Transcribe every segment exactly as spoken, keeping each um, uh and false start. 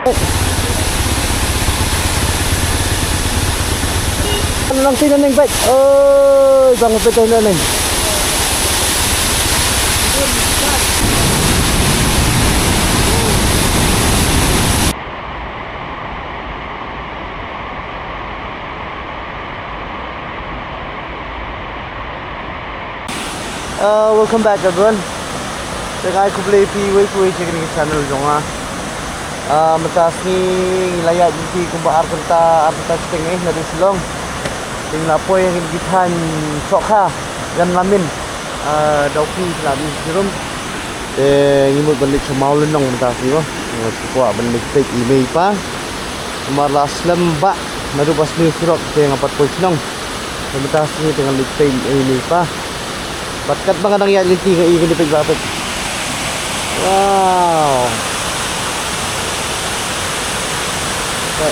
Nang tin nang bek. Oi, bang bek nang. Uh, welcome back everyone. Te nga ai khublei phi uwei pa uwei sha kane ka channel jong nga. Uh, mynta sngi ngi la ïaid lynti kumba ar kynta, ar kynta shiteng eh naduh Shillong. Te ngi la poi ha kine ki thaiñ Sohkha, Ganlamin. Uh, Dawki la dei shirum. Te ngi mut ban leit sha Mawlynnong mynta sngi mo. Nga shu kwah ban leit peit i mei i pa. Namar la slem bha naduh ba sniew surok te nga pat poi shnong. Te mynta sngi te ngan leit peit i mei i pa. Bad katba nga dang ïaid lynti nga ïohi kine, peit bha, peit. Wow. Te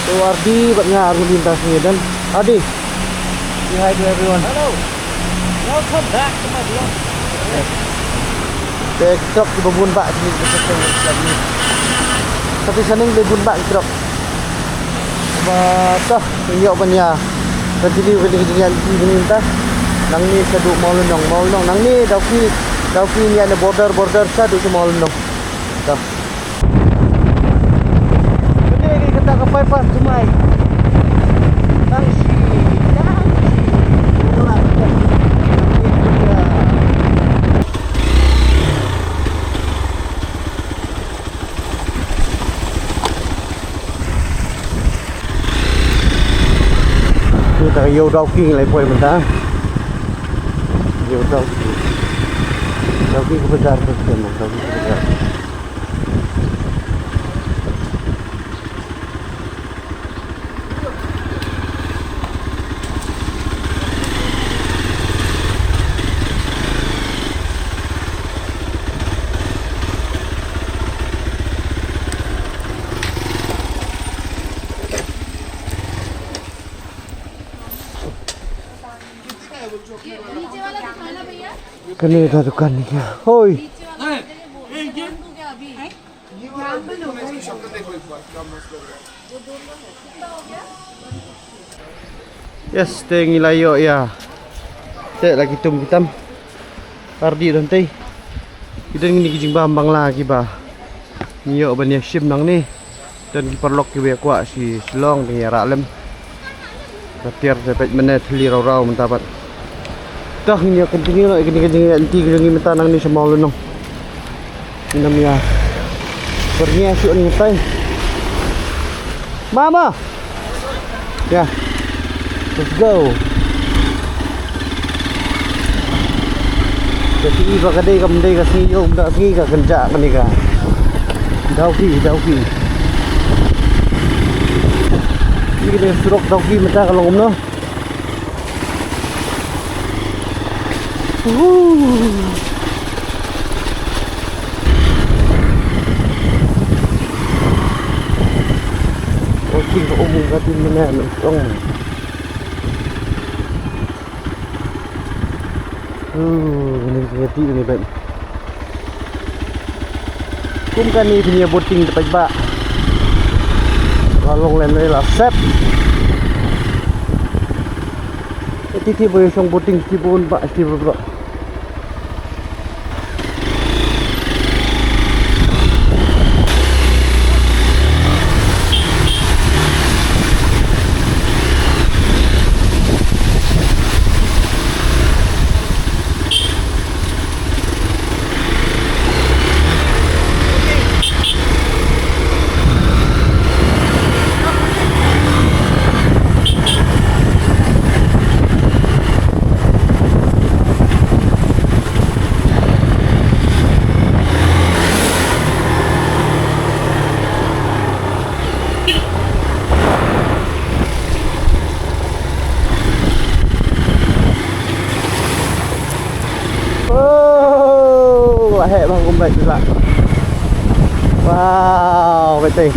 u Ardi bad nga ar ngi mynta sngi, don Ardi. Say hi to everyone. Hello. Welcome back to my vlog. Te ki trok kiba bun bha kine, kiba shisha shisha kine. Shisha shisha kine bun bha ki trok. Ba to ngin ïoh ban ïa continue kane ka jingïaid lynti mynta. Nangne shaduh Mawlynnong, Mawlynnong. Nangne Dawki, Dawki ngi ïaid na border, border shaduh sha Mawlynnong. To. Kane ka dei kata ka bypass Jumai. Tang shi, tang shi. Kata ka Ïew Dawki ngi la poi mynta. Ïew Dawki. Dawki ka bazaar ka, Dawki ka bazaar. Kane ka dukan ni kya? Hoi. Yes, te ngi la ïoh ïa. Te la ki tum ki tam. Ardi don tei. Ki don kine ki jingbam Bangla kiba ngi ïoh ban ïa shim nangne. Don ki paralok kiba ïa kwah sha Shillong, te ngi ïa rah lem. Ka tiar te peit mynne thylli raw raw mynta pat. Te ngin ïa continue noh ïa kane ka jingïaid lynti ka jong ngi mynta nangne sha Mawlynnong. Ngin ym ïa pyrngia shuh ngi tai. Mama. Ya. Let's go. Ka ti ba ka dei kam dei ka sngi, ïoh mynta sngi ka kynjah kane ka Dawki, Dawki. Kane ka surok Dawki mynta ka long kumno? Woo. Oh, king ka um ka tin mynne, mynne strong. Uh, ni ni ti ni ben. Kum kane phin ïa boating te paidbah. La long lem ne la sep. Te ti ti ba ïa shong boating ti bun ba ti bun ba. Oh, la heh bang kumbai la. Wow, betai.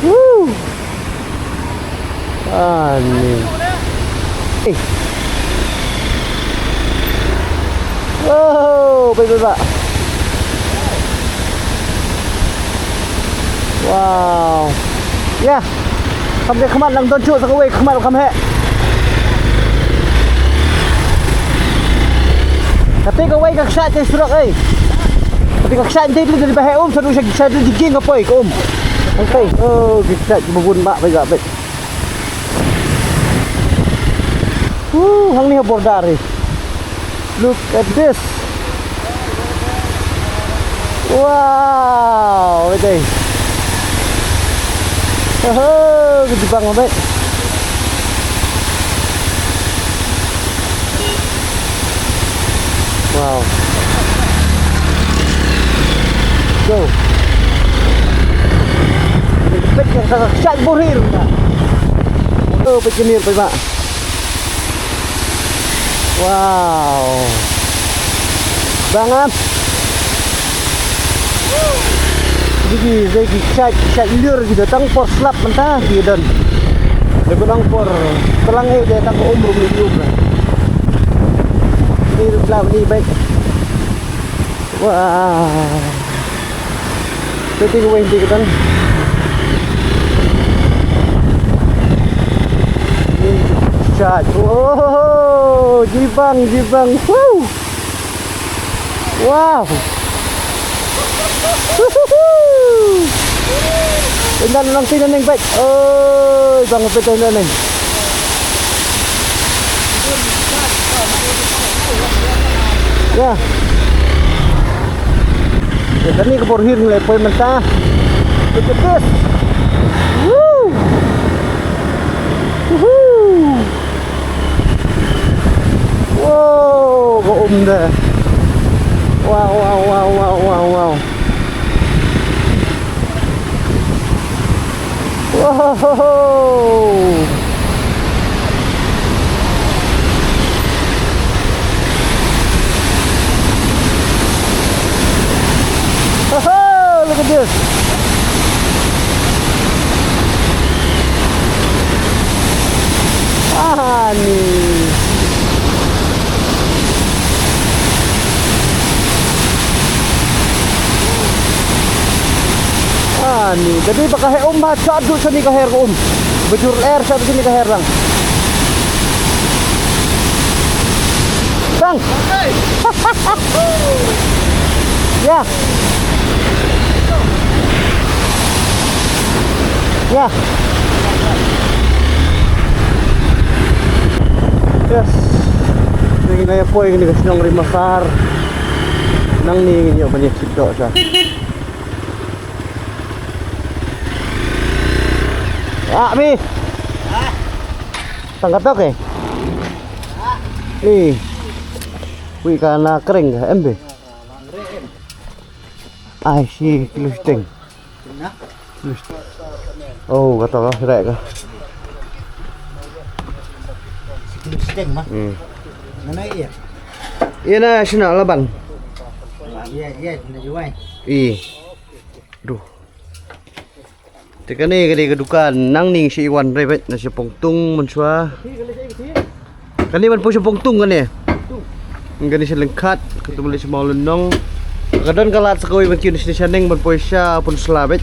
Woo. Ani. Eh. Oh, betai ba. Wow. Ïa. Kam dei khmat nang don shuh sa kawei khmat kam heh. Kata kawei ka kshaid te surok ei. Kata ka kshaid te tu dei ba heh um sa du sha kshaid te jiging ka poi ka um. Okay. Oh, ka kshaid ba bun ba ba ba. Woo, hangne ha border eh. Look at this. Wow, ite. Oho, ka jubang, mate. Wow. Go. Peit ka, ka, ka, ka, ka, border. Oh, peit ka mir, peit ba. Wow. Bang am. Ki, ki, ki, ki kshaid, ki kshaid lur ki don tang por slap mynta ki don. Lada nang por tlang eh, tang por um rum ni um. Ni slap ni beit. Wah. Peit kawei, peit katan. Shit. Oh, jibang, jibang. Woo. Wow. Pynban nang pynban nang beit. Oi, bang pynban nang. Ïa. Ïa, kane ka border ngi la poi mynta. Look at this. Woo! Woohoo! Wow, ka um de. Wow, wow, wow. Whoa! Ho, ho, look at this. Ani. Ani, jadi ba ka heh um ba, shah duk shane ka heh um. Ba jur lyer shah duk shane ka heh lang. Bang. Ïa. Ïa. Yes. Ngi la ïa poi kane ka shnong Rimasar. Nangne ngin ïoh ban ïa kit doh sha. Ah, Bi. Tang katok eh? Eh. Wi ka na kreng ka em Bi. Ai shi kilo shiteng. Oh, katok ka, rek ka. Kilo shiteng ma. Hmm. Mana iya? Iya na shina laban. Iya, iya, na juai. Ih. Duh. Te kane ka dei ka dukan, nangne shi wan re beit na sha Pongtung mynshuwa. Kane ban poi sha Pongtung kane. Kane sha Lyngkhat, katu mali sha Mawlynnong. Ka don ka lad sa kawei ban kiew na sha Neng ban poi sha Pynursla beit.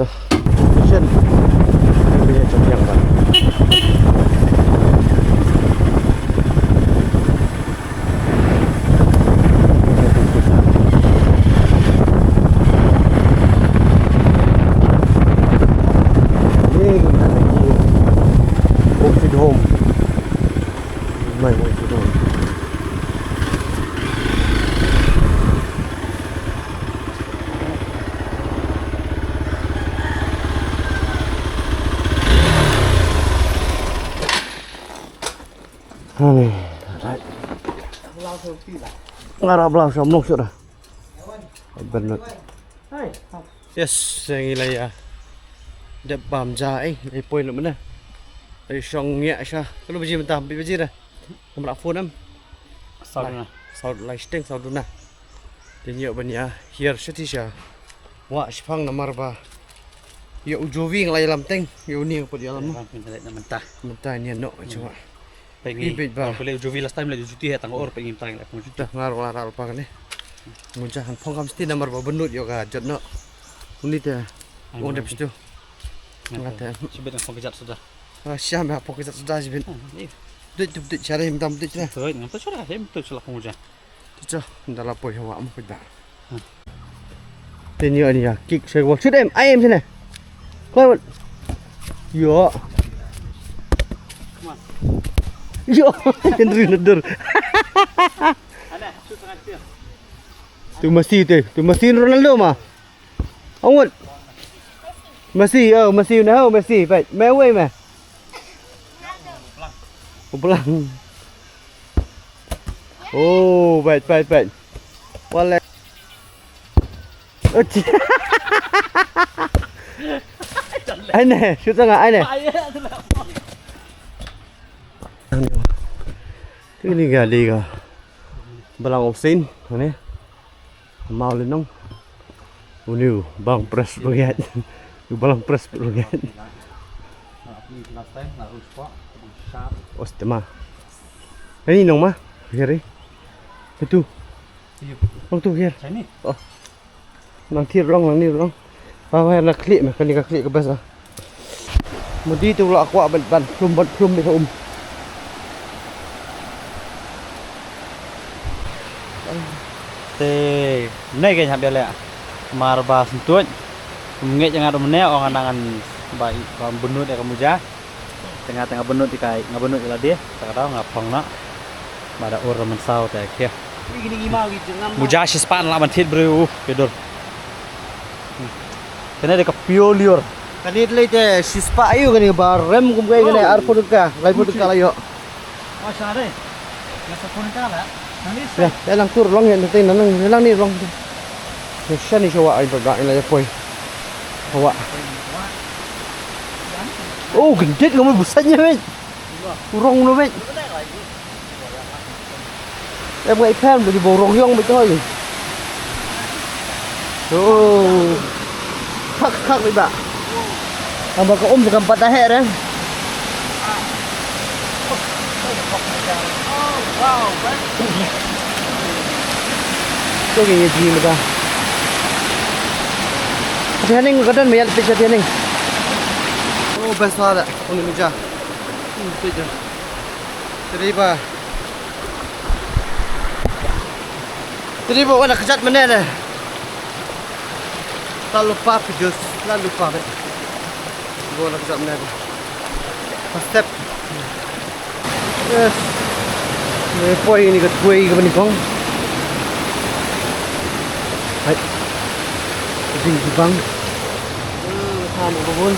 Toh. Shen. Home sweet home. My home sweet home. Hane. Nga rap blau sha mlong shuh da. Bernut. Yes, ngi la ïa dep bam ja eh, la poi lut mynne. La shong ngiah sha. Katno baje mynta, bit baje da. Kam rah phone em. Saw duna. Saw lai shiteng, saw duna. Te ngi ïoh ban ïa hiar sha ti sha. Wah, shipang namar ba ïa u Jovi nga la ïalam teng, ïa uni nga pat ïalam. Ïalam mynta. Mynta ngi ïa noh, hmm, cuba. Peit ngi. Peit ba. Peit u Jovi last time la juti ha tang or, peit ngi mynta ngi la pung juti. Dah ngar la ral pa kane. Muja han phong kam sti namar ba benut ïoh ka jot noh. Uni te. Ai, ong dep sti. Nga te. Sibit phong ka jot suda. Ah, siam ya phong ka jot suda sibit. Dut dut dut chare him dam dut chare. Dut ngam tu chara him tu chara phong muja. Dut cho ndala poi hawa mo kuda. Te ni ani ya kick se wal shoot em ai em sene. Koi wal. Yo. Yo, Henry nadur. Tu Messi tu, tu Messi Ronaldo ma. Angut. Messi, oh Messi na ho Messi, pait. Mai away mai. Ulang. Oh, pait pait pait. Wala. Oh, ci. Ai ne, shoot nga ai ne. Ini kali ka. Balang Hussein, ne? Mau lenong. Uni u bang press bang yat. U balang press bang yat. Os tema. Ini nong ma. Here. Itu. Nong tu here. Oh. Nang thir long, nang ni long. Ba ba na klik me, kani ka klik ka bas ah. Mudi tu la kwah ban ban plum ban plum ni ka um. Te ne ke hap bele. Mar ba sentuj. Ngej ngat um ne ong anangan ba ba benut ka muja. Tengah tengah benut ikai, nga benut ila dia, tak tahu nga phong nak. Mada ur mensaw te kia. Muja shispan la ban thit bru ke dur. Kene de ka pure lure. Kani lei te shispa ayu kani ba rem kum kai kani ar pun ka, lai pun ka la yo. Oh, sare. Ya, ya lang tur long ya nanti nanang ya lang ni long. Ya shani shawa ai ba ga ila ya poi. Hawa. Oh, gendit kamu busanya, men. Urong no, men. Em ngai phem lagi bau rong yong betul. Oh. Khak khak ni ba. Ang ba ka um sa kam pat da heh re. Ko ngi ji ma da. Tianing ka don ma yat pisa tianing. Oh best la da. Ko ni ja. Hmm, pisa. Tadi ba. Tadi ba wana kejat mana le. Lalu pa pidus, lalu pa be. Go la kejat mana le. First step. Yes. Ni poi ni ka tuai ka bani kong. Hai. Ding di bang. Hmm, kan ko bun.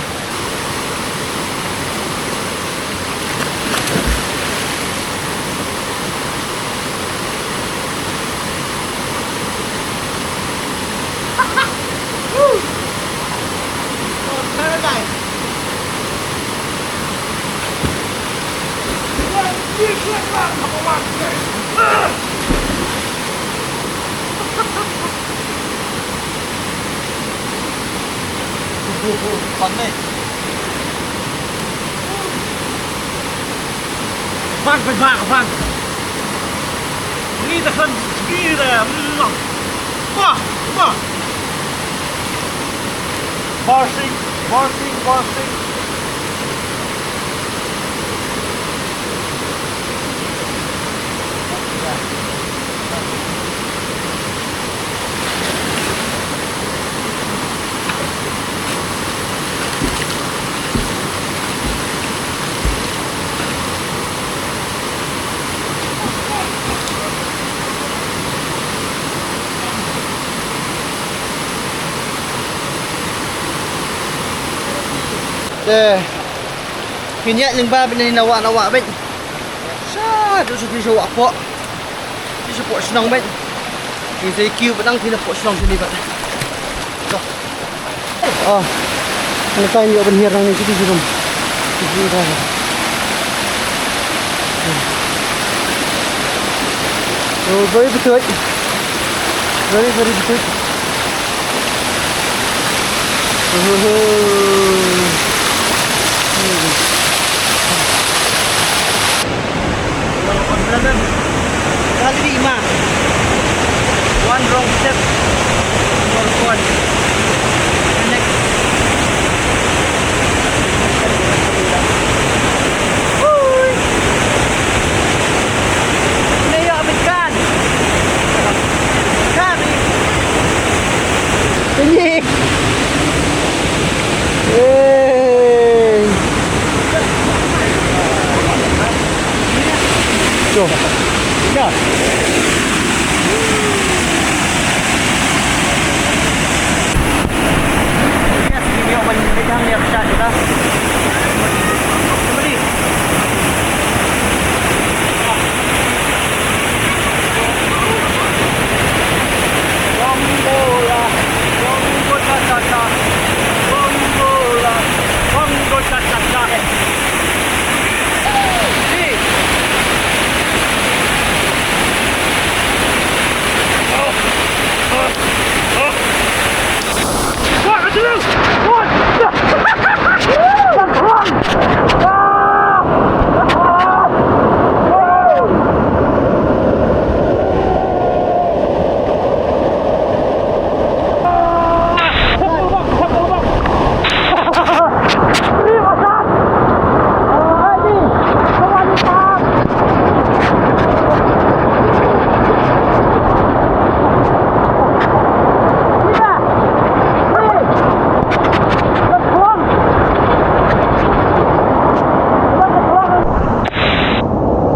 Bang, bang, bang, bang. Ni dah kan gila. Wah, wah. Borsing, borsing, borsing. Te. Kini ïa lyngba bad na wah na wah bad. Sha, tu sha ti sha wah pok. Ti sha pok shnong bad. Ni sa kiew bad nang ti na pok shnong sini bad. To. Oh. Ni ta ïoh ban hiar nang ni ti ti rum. Ti ti ta. Oh, very good. Very, very good. Kali di ma. One wrong step. One, one. Next. Ui. Ini ya, American. Kami. Ini. Eh. Tuh. Dah. Yes, ini yang paling kencang ni aku cakap kita. Kembali.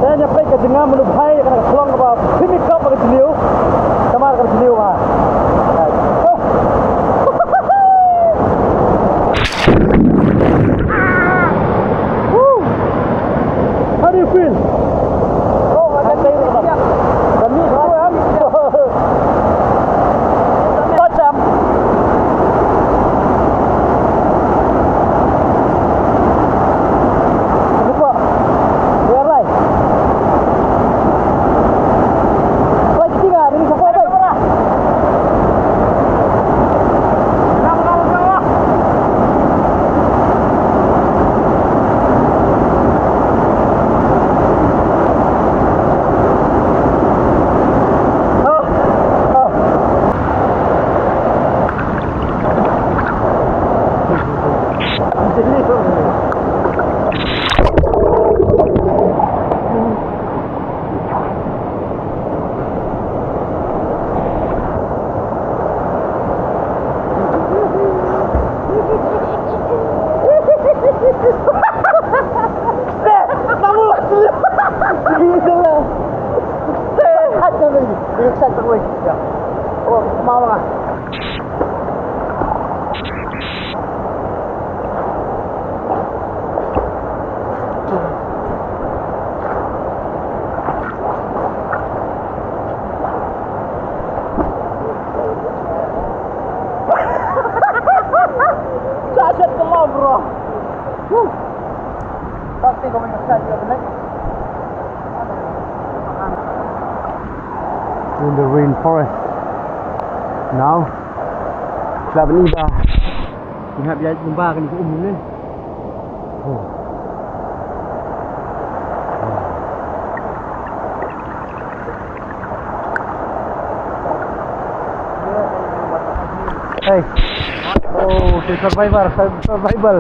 Te ïa peit ka jingngam mano bhai ïa kane ka khlong kaba pynmih kop ka jylliew. Tangba ka jylliew ba. Woo! How do you feel? Oh, I can feel it. Can you feel it? Touch up. Lupa. Biar lai. Lai, kita tinggal, ini siapa, lai? Something going inside your leg. In the rainforest now. Sla bani ba. Ni hap ïa kumba kan ku um ni. Oh. Hey. Oh, the survivor, sur-, survival.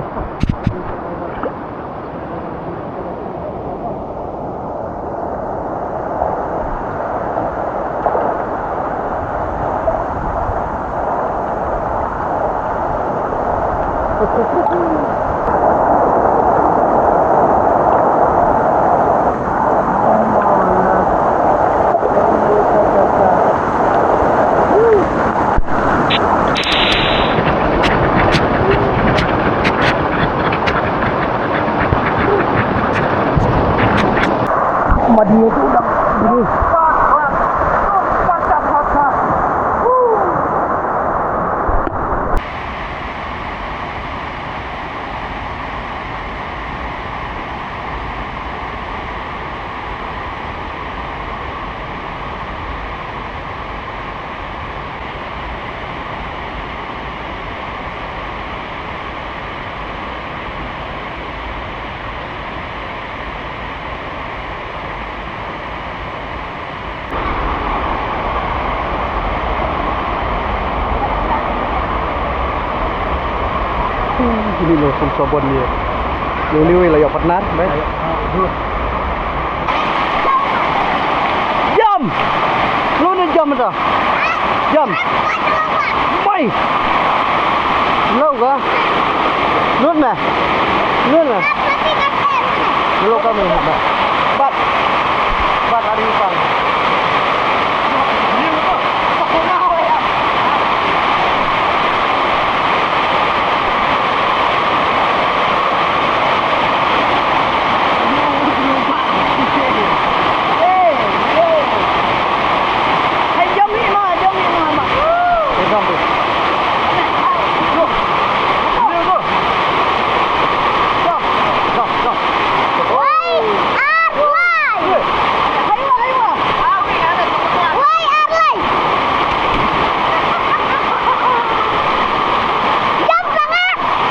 Lo kum sobon ni. Lo liwi la ïoh partner, bai. Jump! Lo ni jump dah. Jump! Bai! Lo ka? Lut meh? Lut meh? Lo ka meh? Bat. Bat ari pang.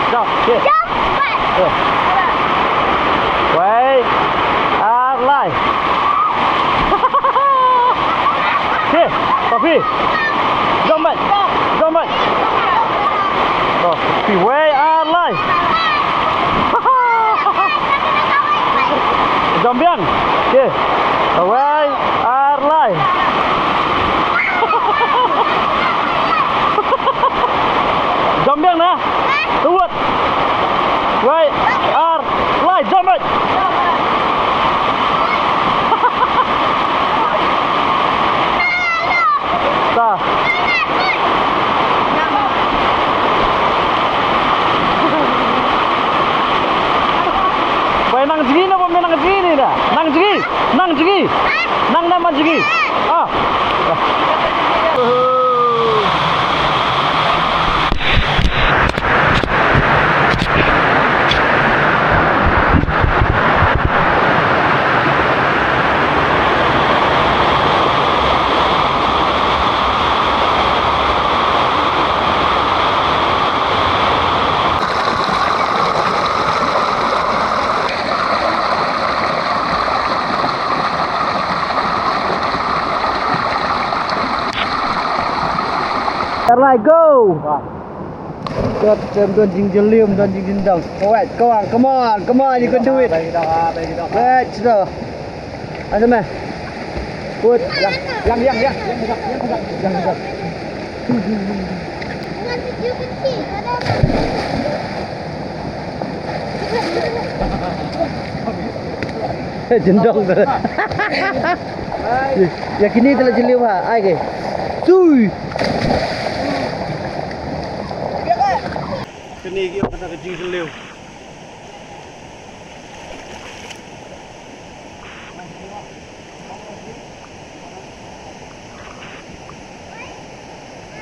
Jump, okay. Jump, Pat. Eh. Wei, ar, lai. Okay, Papi. Jump, Pat. Jump, Pat. Oh, Papi, wei, ar, lai. Jump biang. Okay. Wei, ar, lai. Jump biang na. Tuwat. Wei, ar, lai, jump, wei. Ta. Wei, nang jngi na, bom nang jngi ni na. Nang jngi, nang jngi. Nang na man jngi. Ah. Ar lai, go! Kat, em, don jingjylliew, don jingdong. Kawat, kawang, come on, come on, you can do it. Right, so. Ada meh. Put. Yang, yang, yang, yang. Eh, jyndong. Ya, kini telah jylliew ha. Ai ke. Sui. Kini ki ka jylliew.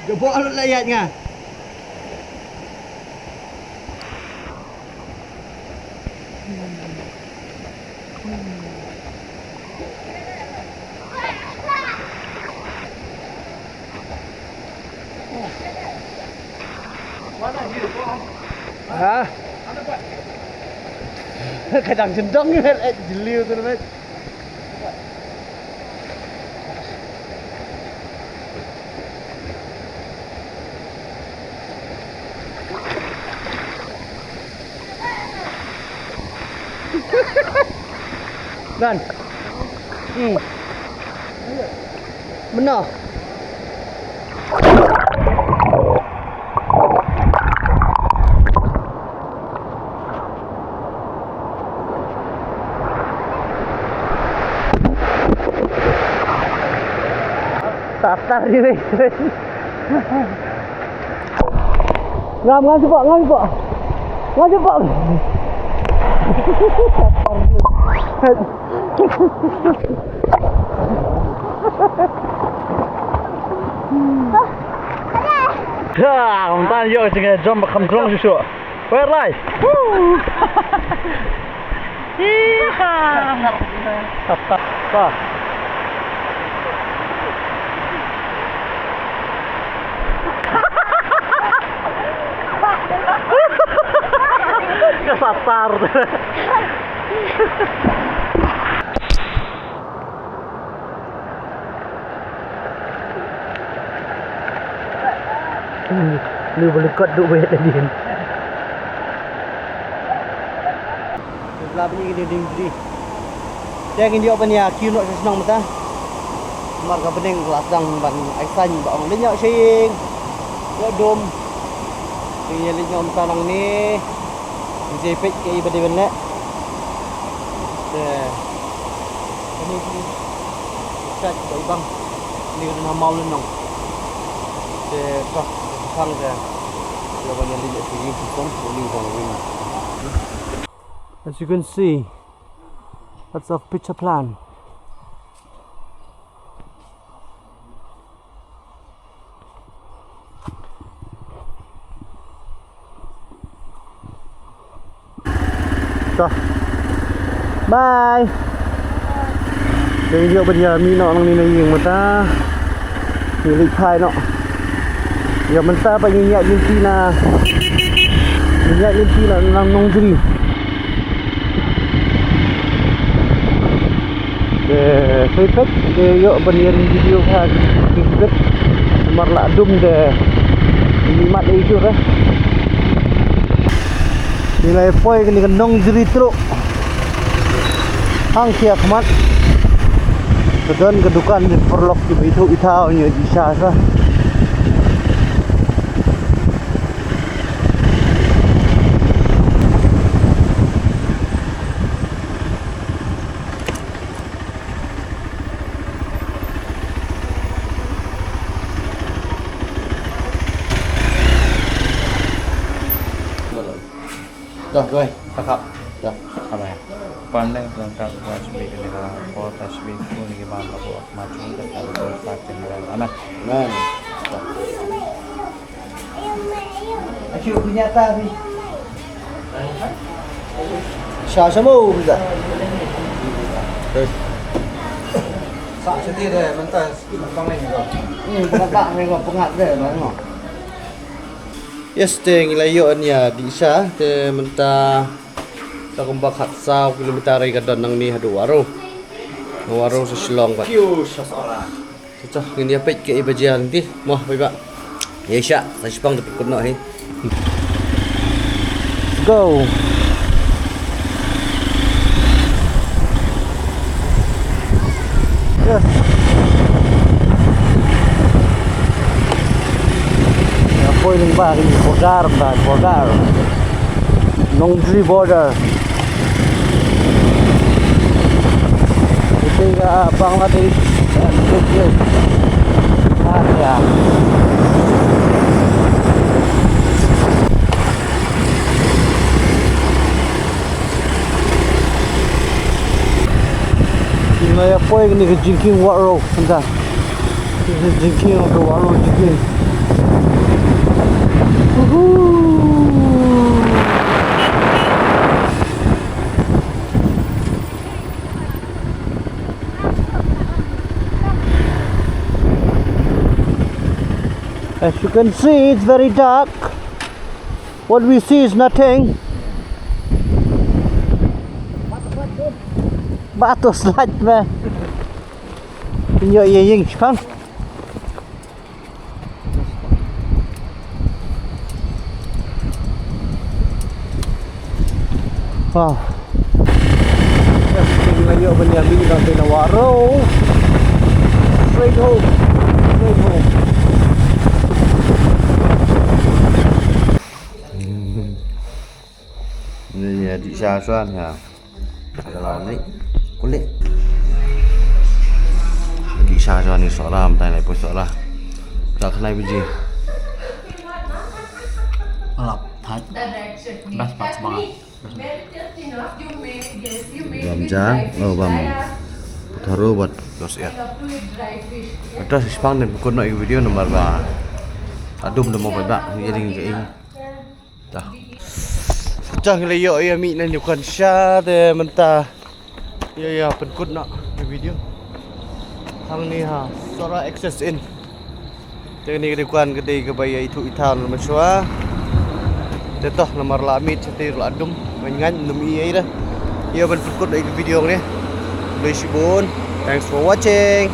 Jabo la ïaid nga. Ha? Ka dang jyndong, eh, jylliew tu, mate. Nan. Hmm. Mano. Tatar di wei. Ngam, ngam sipok, ngam sipok. Ngam sipok. Ha, ngam tan ïoh jingeh jump ba kham jrong shuh shuh. Wer lai. Woo. Yeehaw. Tap, tap, tap. Ka satar. Ni, ni boleh kot duk wet lagi. La bni ni ding dri. Te ngin ïoh ban ïa kiew noh sha shnong mynta. Namar ka bneng ka la sdang ban ai sign ba ong leit noh sha ïing. Ïoh dum. Te ngin ïa leit noh mynta nangne. Ngin sa peit kaei ba dei ban leh. Te kane ki sait ba i bang. Ni ka dang ha maw lynnong. Te ka ka khang te. Ïa ban ïa leit noh sha ïing sha shnong. Ïa leit noh sha ïing. As you can see, lots of pitcher plant. To. Bye. Dei ïoh ban ïa mih noh nangne na ïing mynta. Ngi leit phai noh. Ïa mynta pat ngin ïaid lynti na, ngin ïaid lynti na Nongjri. Te peit peit, te ïoh ban ïa ring video ha ki bit. Namar la dum te. Ngi mat ei shuh re. Ngi la poi kane ka Nongjri Truh. Hangta khmat. Ka don ka dukan jingpyrlok kiba ithuh ithaw, ngi ïoh dih sha sha. Dah, doi, kakak. Dah, apa ya? Pandang tentang kelas B ini lah, kota B ini gimana, kok maju ke dalam kota ini, anak. Amen. Dah. Sha sha mo, bisa. Sa sha ti de, mentas, pang ni ko. Hmm, pengat tak ni ko, pengat de, bang. Yes, te ngi la ïoh nia dih sha, te mynta sa kumba khatsaw kilometer ka don nangne haduh Waro. Waro sha Shillong pat. Kiew sha Sohra. Te to, ngin ïa peit kaei ba jia lynti. Mo, peit ba. Ïa sha, sa shipang te pynkut noh hi. Go. Yes. Ïa poi lyngba ki border, ba border. Nongjri border. Ito ka Bangladesh and Bangladesh. Ah, yeah. Nga ïa poi kane ka jingkieng Waro mynta. Kane ka jingkieng ka Waro jingkieng. Woohoo! As you can see, it's very dark. What we see is nothing. Ba to slide me. Nyo ye ying chang. Wow. Yes, ngi la ïoh ban ïa mih na Waro. Straight home. Straight home. Ni ya di sha shuan ya. Ada lawan ni. Kulit. Di sha shuan ni Sohra, mynta ngi la poi Sohra. Tak kena biji. Alap, thait. Best part semangat. Bam ja, oh, bam. Putharu bad dos ya. Atas ispang dan pukul nak video nomor ba. Adum demo ba, jadi ngi. Dah. Dah ngi la ïoh ïa mih na dukan sha te mynta. Ïa ïa pynkut noh ïa video. Hangne ha Sohra Access Inn. Te kane ka dukan ka dei kaba ïa ithuh ithaw na mynshuwa. Te to namar la miet sha te ruh la dum. Ban ngan num ïa ïa da. Ïa ban pynkut noh ïa ka video hangne. Khublei shibun. Thanks for watching.